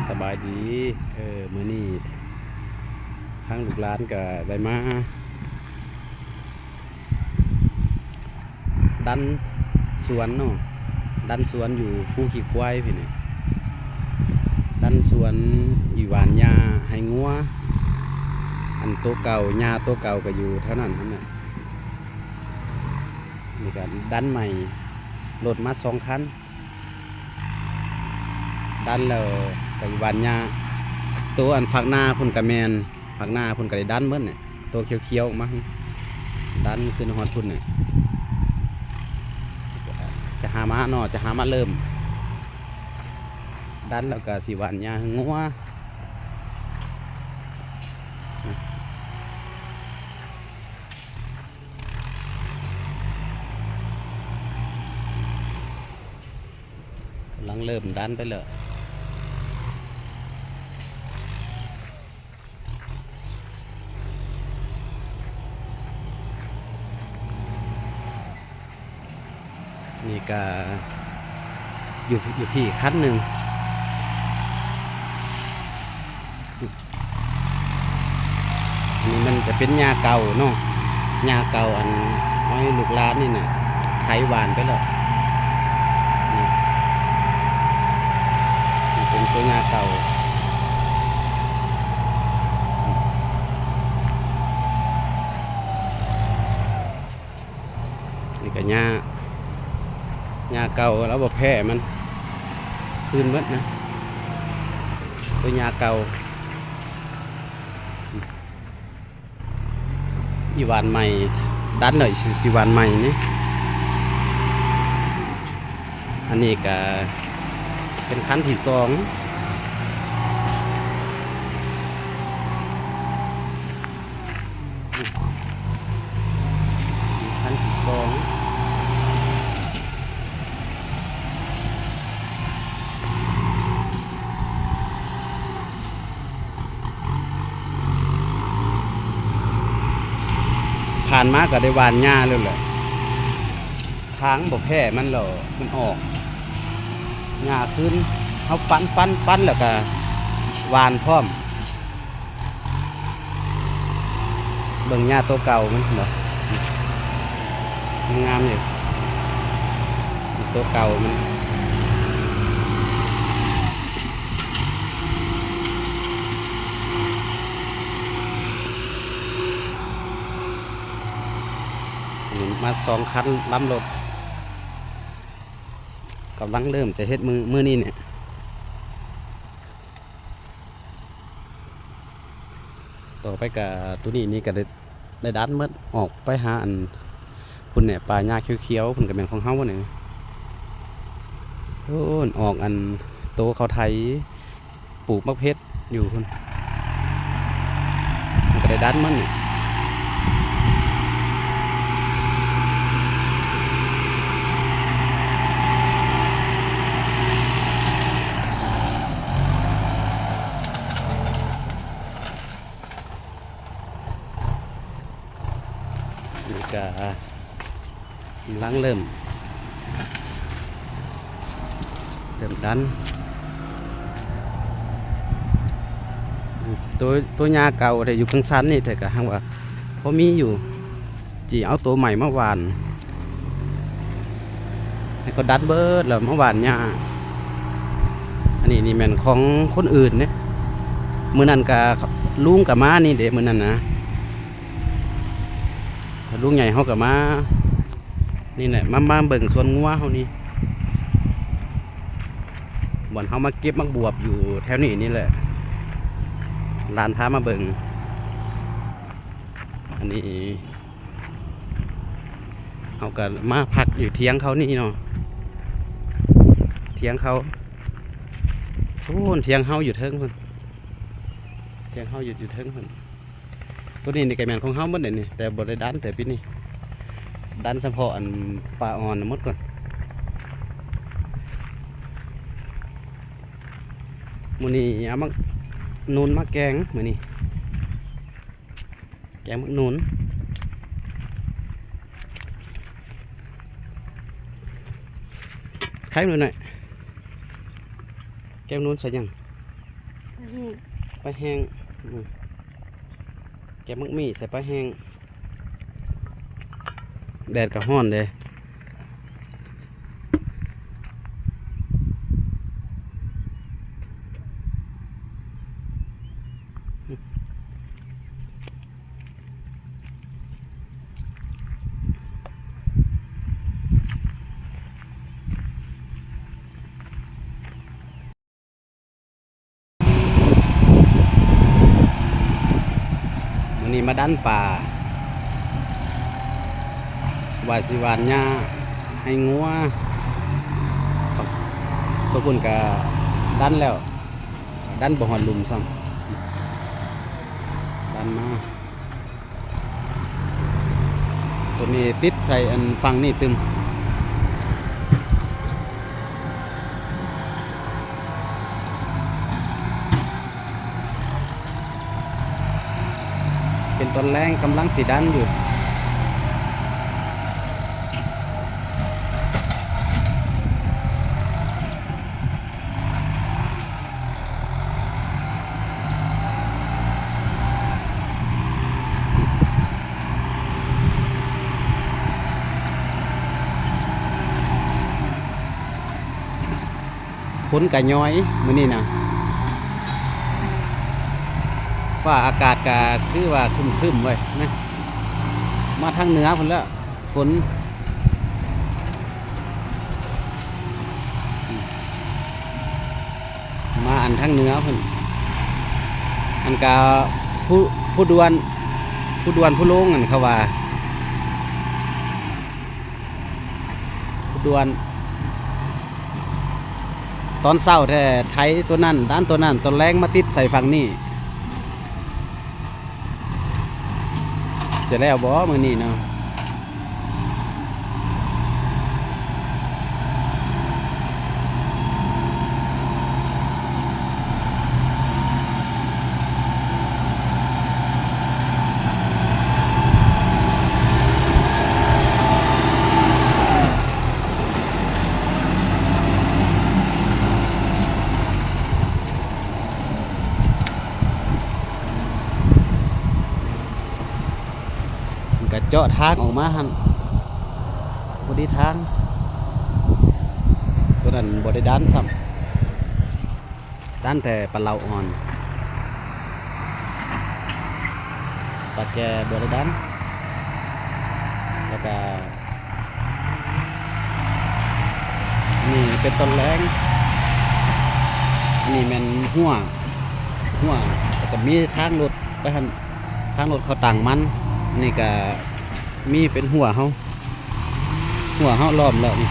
ສະບາຍດີ ເອີ ມື້ນີ້ທາງລູກຫຼານກະໄດ້ມາດັນສວນເນາະ ດັນສວນຢູ່ພູຂີ້ຄວາຍພີ້ນີ້ ດັນສວນຢູ່ຫວ່ານຫຍ້າໃຫ້ງົວ ອັນໂຕເກົ່າ ຫຍ້າໂຕເກົ່າກະຢູ່ແຖວນັ້ນຫັ້ນແຫຼະ ນີ້ກະດັນໃໝ່ ລົດມາສອງຄັນ ດັນແລ້ວກະຫວ່ານຫຍ້າ ໂຕອັນຟາກໜ້າພຸ້ນກະແມ່ນ ຟາກໜ້າພຸ້ນກະໄດ້ດັນເບິດແຫຼະ ໂຕຂຽວໆອອກມາ ດັນຂຶ້ນຮອດພຸ້ນແຫຼະ ຈະຫາມາເນາະ ຈະຫາມາເລີ່ມ ດັນແລ້ວກະຊິຫວ່ານຫຍ້າໃຫ້ງົວ. ກຳລັງເລີ່ມດັນໄປແລ້ວ ນີ້ກະຢູ່ ຢູ່ພີ້ຄັນໜຶ່ງ ອັນນີ້ມັນຈະເປັນຫຍ້າເກົ່າເນາະ ຫຍ້າເກົ່າ ອັນ ເຮົາໃຫ້ລູກຫຼານນີ້ນະ ໄຖຫວ່ານໄປແລ້ວ ນີ້ ນີ້ເປັນໂຕຫຍ້າເກົ່າ. ນີ້ກະຫຍ້າ ຫຍ້າເກົ່າ ລາວບໍ່ແຜ່ມັນ ຄືນໝົດນະ ໂຕຫຍ້າເກົ່າ ອີຫວ່ານໃໝ່ ດັນໜ້ອຍຊິ ຊິຫວ່ານໃໝ່ນີ້ ອັນນີ້ກະເປັນຄັນທີສອງ ຄັນທີສອງ ຜ່ານມາກະໄດ້ຫວ່ານຫຍ້າແລ້ວແຫຼະ ທາງບໍ່ແຜ່ມັນແລ້ວ ມັນອອກຫຍ້າຄືນ ເຮົາປັ່ນ ປັ່ນ ປັ່ນ ແລ້ວກະຫວ່ານພ້ອມ. ເບິ່ງຫຍ້າໂຕເກົ່າມັນເນາະ ງາມຢູ່ ໂຕເກົ່າມັນ ນີ້ມາສອງຄັນລຳລົດ ກຳລັງເລີ່ມຈະເຮັດມື້ ມື້ນີ້ນີ້. ຕໍ່ໄປກະ ໂຕນີ້ນີ້ກະໄດ້ ໄດ້ດັນໝົດ ອອກໄປຫາອັນພຸ້ນແຫຼະ ປ່າຫຍ້າຂຽວໆ ພຸ້ນກະແມ່ນຂອງເຮົານີ້ ໂອ້ ອອກອັນໂຕເຂົາໄຖ ປູກໝາກເຜັດຢູ່ພຸ້ນ ມັນກະໄດ້ດັນໝົດນີ້. ນີ້ກະກຳລັງເລີ່ມ ເລີ່ມດັນ ໂຕ ໂຕຫຍ້າເກົ່າແທ້ ຢູ່ເທິງຊັ້ນນີ້ແທ້ ກະຮັ່ງວ່າພໍມີຢູ່. ຊິເອົາໂຕໃໝ່ມາຫວ່ານ ໃຫ້ເຂົາດັນເບິດແລ້ວມາຫວ່ານຫຍ້າ. ອັນນີ້ນີ້ແມ່ນຂອງຄົນອື່ນເດ້ ມື້ນັ້ນກະລຸງກະມານີ້ເດ້ ມື້ນັ້ນນະ ລຸງໃຫຍ່ເຮົາກະມານີ້ແຫຼະ ມາ ມາເບິ່ງສວນງົວເຮົານີ້ ບ່ອນເຮົາມາເກັບໝາກບວບຢູ່ແຖວນີ້ນີ້ແຫຼະ ຫຼານພາມາເບິ່ງ. ອັນນີ້ ເຮົາກະມາພັກຢູ່ຖຽງເຂົານີ້ເນາະ ຖຽງເຂົາ ໂອ້ ຖຽງເຮົາຢູ່ເທິງພຸ້ນ ຖຽງເຮົາຢູ່ ຢູ່ເທິງພຸ້ນ. ໂຕນີ້ນີ້ກະແມ່ນຂອງເຮົາໝົດເດນີ້ ແຕ່ບໍ່ໄດ້ດັນແຕ່ປີນີ້ ດັນສະເພາະອັນປ່າອ່ອນໝົດກ່ອນ. ມື້ນີ້ເອົາໝາກນູນມາແກງ ມື້ນີ້ ແກງໝາກນູນ ໄຂ່ໜ້ອຍ ແກງໜູນໃສ່ຫຍັງ? ປາແຫ້ງ ອືມ ແກງໝາກໝີ່ໃສ່ປາແຫ້ງ ແດດກໍຮ້ອນເດ້. ມື້ນີ້ມາດັນປາ ວ່າຊິຫວ່ານຫຍ້າໃຫ້ງົວ ໂຕພຸ້ນກະດັນແລ້ວ ດັນບໍ່ຮອດຫຼຸມຊ້ຳ ດັນມາ. ຕົວນີ້ຕິດໃສ່ອັນຝັ່ງນີ້ຕື່ມ ເປັນຕອນແລງກຳລັງຊິດັນຢູ່. ຝົນກະຍ້ອຍມື້ນີ້ນະ ຟ້າອາກາດກະຄືວ່າຄຶ້ມໆ ເວີຍນະ ມາທາງເໜືອພຸ້ນແລ້ວ ຝົນ ມາອັນທາງເໜືອພຸ້ນ ອັນກະພູ ພູດວນ ພູດວນ ພູໂລ້ງ ອັນເຂົາວ່າ ດວນ ຕອນເຊົ້າແທ້ໄຖຕົວນັ້ນ ດັນຕົວນັ້ນ ຕອນແລງມາຕິດໃສ່ຝັ່ງນີ້ ຈະແລ້ວບໍ່ມື້ນີ້ເນາະ? ມັນກະເຈາະທາງອອກມາຫັ້ນ ພໍດີທາງ ຕົວນັ້ນບໍ່ໄດ້ດັນຊ້ຳ. ດັນແຕ່ປາເລົາອ່ອນ ປາແກ່ບໍ່ໄດ້ດັນ ແລ້ວກະ ອັນນີ້ເປັນຕົ້ນແລງ ອັນນີ້ແມ່ນຮົ້ວ ຮົ້ວ ແລ້ວກະມີທາງລົດໄປຫັ້ນ ທາງລົດເຂົາຕັ້ງມັນ ອັນນີ້ກະມີເປັນຮົ້ວເຮົາ ຮົ້ວເຮົາລ້ອມແລ້ວນີ້